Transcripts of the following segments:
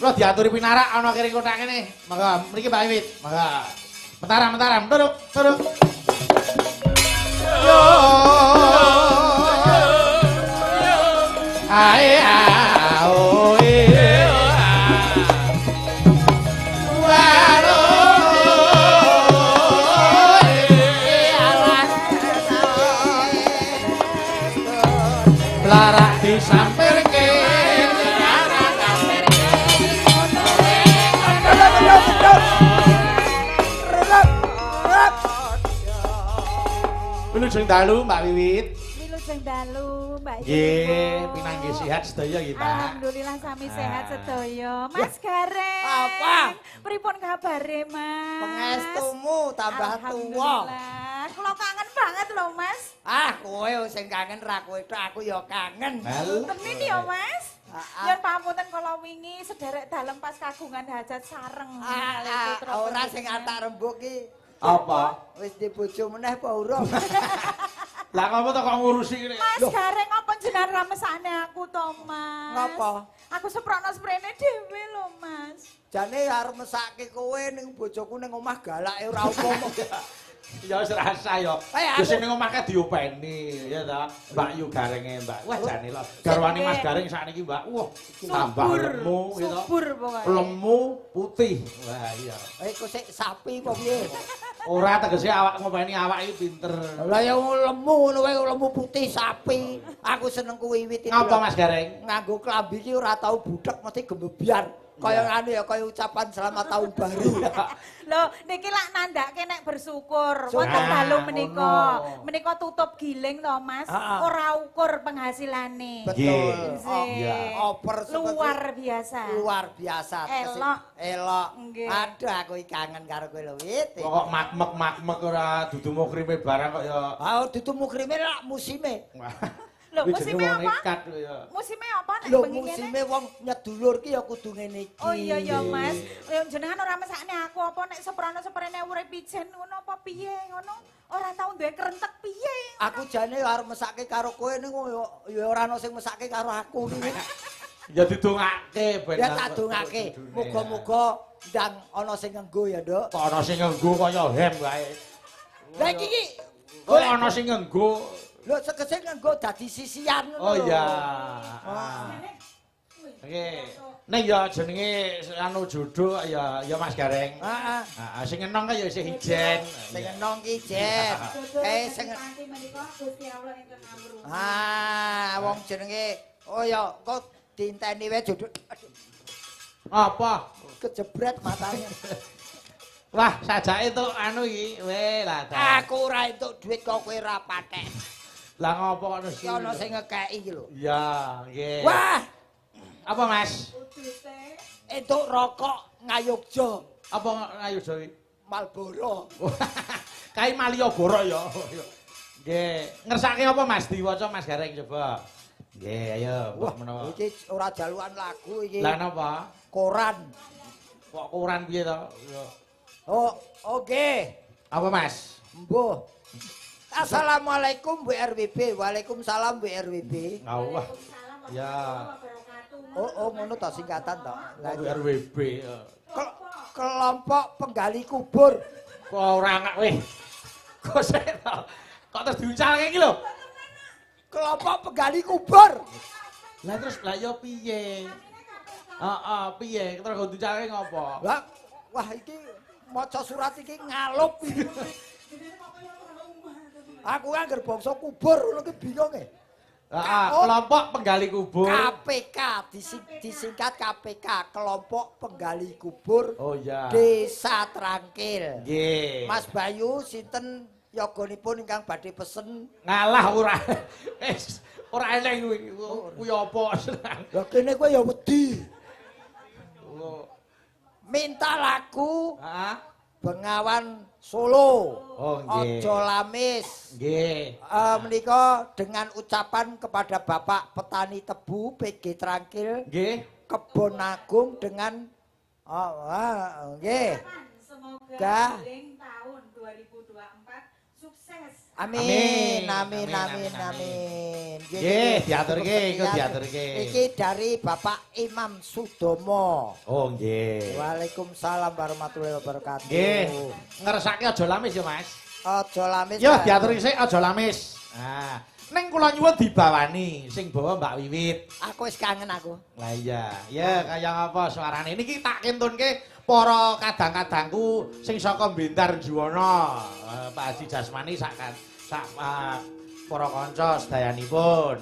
Kula diaturi pinarak ana kiri kothak kene. Monggo mriki Mbak Wiwit. Monggo. Mentaram, mentaram. Turuk, turuk. Yo. Ae ao e. Waro. Blarak disampirke. Wilujeng dalu Mbak Wiwit. Wilujeng dalu Mbak Nggih, pinanggih sehat sedaya nggih, Mbak. Alhamdulillah sami sehat sedaya. Mas Gareng. Apa? Pripun kabare, Mas? Pengestumu tambah tuwa. Alhamdulillah. Kula kangen banget lho, Mas. Ah, kowe sing kangen ra kowe tok, aku ya kangen. Temen ya, Mas. Yen pamunten kala wingi sederek dalem pas kagungan hajat sareng. Ora sing atak rembug ki. Apa? Wis di bojo meneh apa urung? Lah ngopo to kok ngurusi ngene? Mas Gareng apa jenengan ra mesakne aku to, Mas? Ngapa? Aku seprokno sprene dhewe lho, Mas. Jane arep mesake kowe ning bojoku ning omah galake ora apa-apa. Ya wis rasa ya. Ya sing ning omah kae diopeni ya ta. Mbak Yu Garenge, Mbak. Wah jane lho. Garwane Mas Gareng sakniki, Mbak. Wah, tambah lemu ya ta. Subur pokoke. Lemu putih. Wah iya. Iku sik sapi apa piye? Ora tegese awak ngopeni awak iki pinter. Lah ya lemu ngono wae lemu putih sapi. Aku seneng kuwi wiwit. Ngapa Mas Gareng? Nganggo klambi iki ora tau budhek mesti gembebyar. Kaya ngene ya kaya ucapan selamat tahun baru. Lho niki lak nandhake nek bersyukur. Wonten dalu menika. Menika tutup giling to Mas. Ora ukur penghasilane. Betul. Iya. Oper luar biasa. Luar biasa. Elok. Elok. Aduh aku iki kangen karo kowe lho Wit. Kok makmek-makmek ora dudu mukrime barang kok ya. Ah dudu mukrime lak musime. Lho musime apa? Musime apa nek bengi kene? Lho musime wong nyedulur ki ya kudu ngene iki. Oh iya ya Mas. Ya jenengan ora mesakne aku apa nek seprana-seprene urip ijen ngono apa piye ngono? Ora tau duwe krentek piye. Aku jane arep mesake karo kowe ning ya ora ono sing mesake karo aku iki. Ya didongake ben. Ya tak dongake. Muga-muga ndang ana sing ngenggo ya, Nduk. Kok ana sing ngenggo kaya hem wae. Lah iki iki kok ana sing ngenggo. Lho tegese nganggo dadi sisian ngono. Oh iya. Oke. Ning ya jenenge anu jodoh ya ya Mas Gareng. Heeh. Heeh, sing enong kae ya isih ijen. Sing enong ki ijen. Sing panti menika Gusti Allah ingkang ngawruhi. Ah, wong jenenge oh ya kok diinteni wae jodoh. Apa? Kejebret matane. Wah, sajake entuk anu iki. Weh lah. Aku ora entuk duit kok kowe ora patek. Lah ngopo kok nesu? Ki ana sing ngekeki iki lho. Iya, nggih. Wah. Apa Mas? Entuk rokok Ngayogja. Apa Ngayogja iki? Marlboro. Kae Malioboro ya. Nggih. Ngersake apa Mas diwaca Mas Gareng coba. Nggih, ayo mbok menawa. Iki ora jalukan lagu iki. Lah napa? Koran. Kok koran piye to? Oh, oke. Apa Mas? Mbuh. Assalamualaikum WRWB. Waalaikumsalam WRWB. Allah. Ya. Oh, ngono ta singkatan ta. Lah WRWB. Kelompok penggali kubur. Kok ora ngak weh. Kok sik to. Kok terus diuncalke iki lho. Kelompok penggali kubur. Lah terus lah ya piye? Heeh, piye? Terus diuncalke ngopo? Lah, wah iki maca surat iki ngalup iki. Aku kan anggere bangsa kubur ngono ki bingung e. Heeh, kelompok penggali kubur. KPK disingkat KPK, kelompok penggali kubur. Oh iya. Desa Trangkil. Nggih. Mas Bayu sinten yoganipun ingkang badhe pesen? Ngalah ora. Wis ora eneng kuwi. Kuwi apa? Lah kene kowe ya wedi. Minta lagu. Heeh. Bengawan Solo. Oh nggih. Aja lamis. Nggih. Menika dengan ucapan kepada Bapak petani tebu PG Trangkil. Nggih. Kebon Agung dengan nggih. Semoga giling tahun 2024 sukses. Amin, amin, amin, amin. Nggih, diaturke, iku diaturke. Iki dari Bapak Imam Sudomo. Oh, nggih. Waalaikumsalam warahmatullahi wabarakatuh. Nggih. Ngersake aja lamis ya, Mas. Aja lamis. Yo diaturke sik aja lamis. Nah, ning kula nyuwun dibawani sing bawa Mbak Wiwit. Aku wis kangen aku. Lah iya, ya kaya apa suarane niki tak kintunke para kadang-kadangku sing saka Bintar Juwana, Pak Haji Jasmani sak para kanca sedayanipun.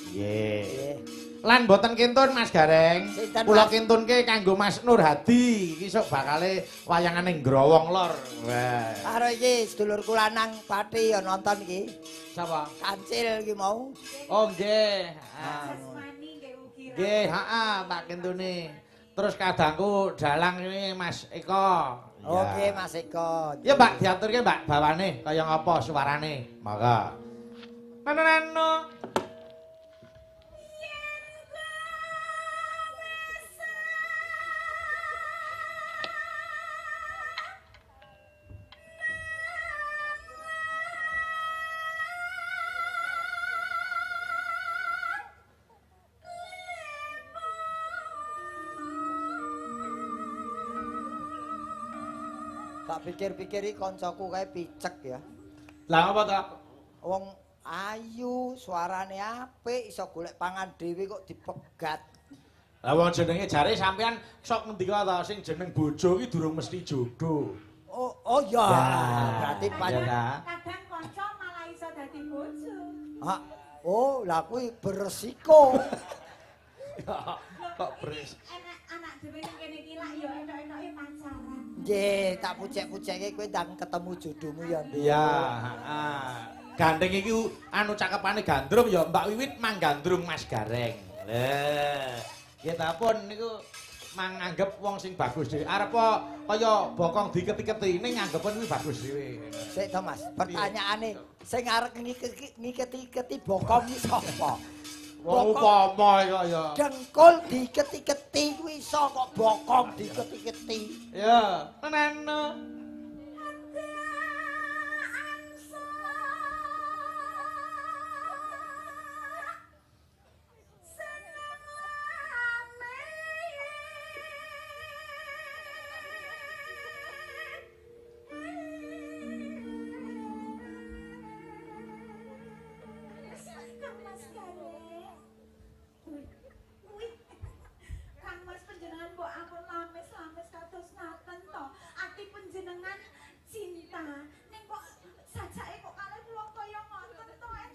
Nggih. Lan boten kintun Mas Gareng, kula kintunke kanggo Mas Nur Hadi iki sok bakale wayangane Growong Lor. Wah. Karo iki sedulurku lanang Pati ya nonton iki. Sapa? Kancil iki mau. Oh nggih. Jasmani nggih ugi. Nggih, heeh, tak kintune. Terus kadangku dalang ini Mas Eko. Oke Mas Eko. Ya Mbak diaturke Mbak bawane kaya ngapa suarane. Monggo. Nano. Tak pikir-pikir iki koncoku kae picek ya. Lah apa ta? Wong ayu, suarane apik, iso golek pangan dhewe kok dipegat. Lah wong jenenge jare sampean sok ngendika ta sing jeneng bojo iki durung mesti jodoh. Oh, oh ya. Berarti kadang kanca malah iso dadi bojo. Ha, oh, lah kuwi beresiko. Kok beres. Anak dhewe ning kene iki lak ya entok-entoke pacaran. Nggih, tak pucek-puceke kowe ndang ketemu jodohmu ya, Nduk. Iya, heeh. Gandeng iki anu cakepane gandrung ya Mbak Wiwit manggandrung Mas Gareng. Lha, nggih ta pun niku manganggep wong sing bagus dhewe. Arep kaya bokong diketi-keti ning anggepen kuwi bagus dhewe. Sik to, Mas. Pertanyaane sing arep ngiketi-keti bokong iki sapa? Wong upama kok ya. Dengkul diketi-keti kuwi iso kok bokong diketi-keti. Ya, tenan.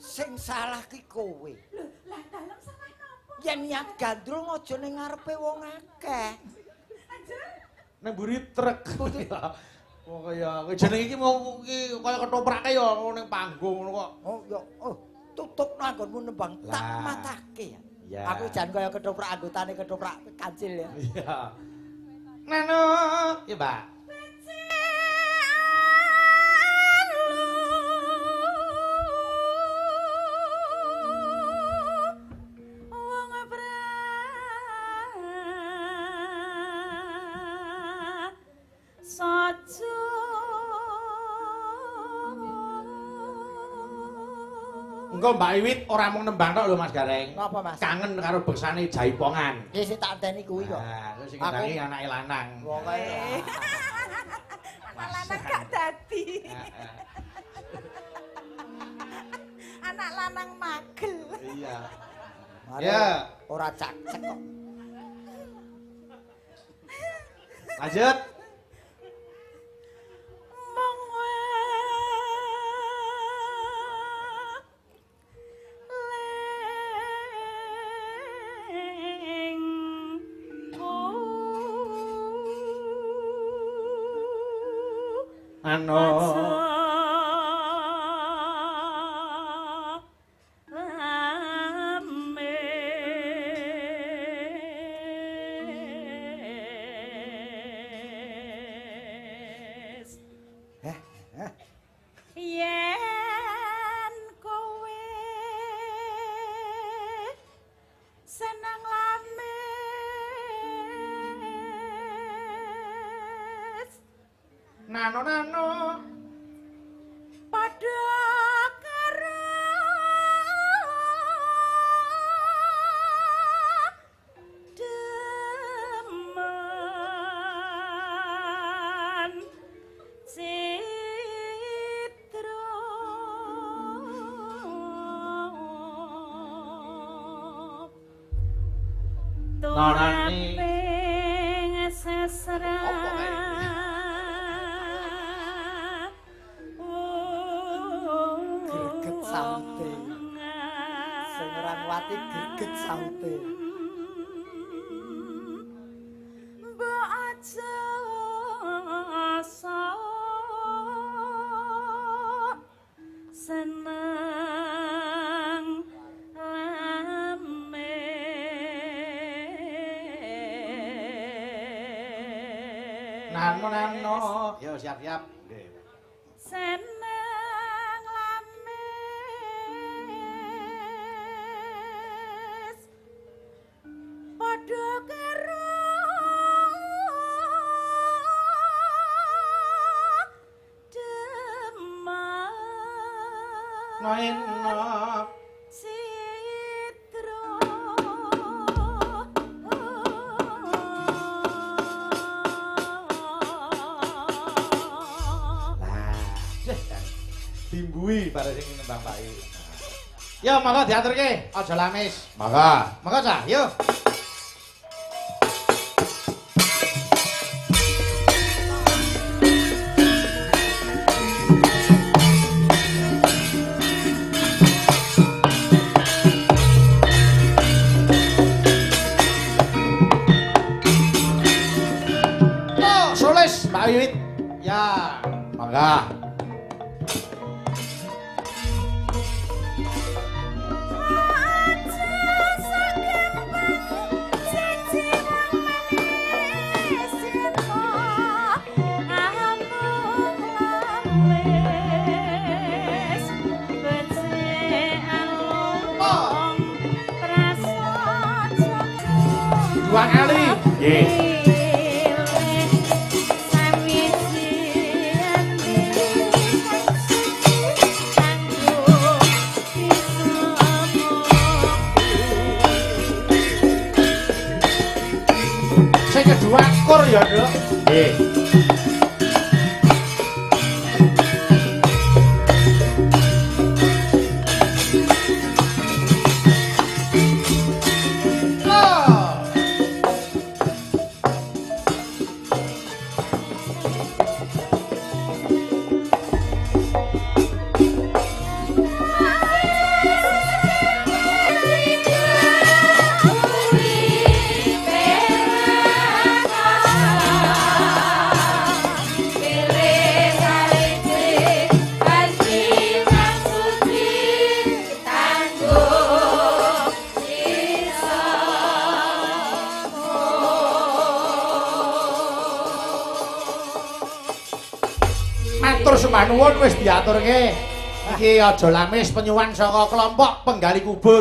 Sing salah ki kowe. Lho, lah dalem salah napa? Yen niat gandrung aja ning ngarepe wong akeh. Anjir. Ning mburi truk. Wong kaya kowe jenenge iki mau iki kaya ketoprake ya ning panggung ngono kok. Oh ya, oh tutup nggonmu nembang tak matake ya. Aku jan kaya ketoprak anggotane ketoprak kancil ya. Iya. Nano, ya Mbak. Engko Mbak Wiwit ora mung nembang tok lho Mas Gareng. Napa Mas? Kangen karo beksane Jaipongan. Nggih sing tak anteni kuwi kok. Nah, kuwi sing ngendangi anake lanang. Wong kae. Anak lanang gak dadi. Anak lanang magel. Iya. Ya, ora cakcek kok. Lanjut. Ano yen kowe seneng lamis nano nano padha Nonani. Apa kae? Greget saute. Sing ora nguwati greget saute. Mbok aja seneng lamis. Nano nano. Yo siap-siap. Nggih. Seneng lamis padha karo demang Noeno. Citra. Lah, deh, dimbui para sing nembang Pak. Yo monggo diaturke, aja lamis. Monggo. Monggo cah, yo. Oh, solis Mbak Wiwit. Ya, monggo. Dua kali. Nggih. Sing kedua kur ya, Nduk. Nggih. Loh. Matur sembah nuwun wis diaturke. Iki aja lamis penyuwun saka kelompok penggali kubur.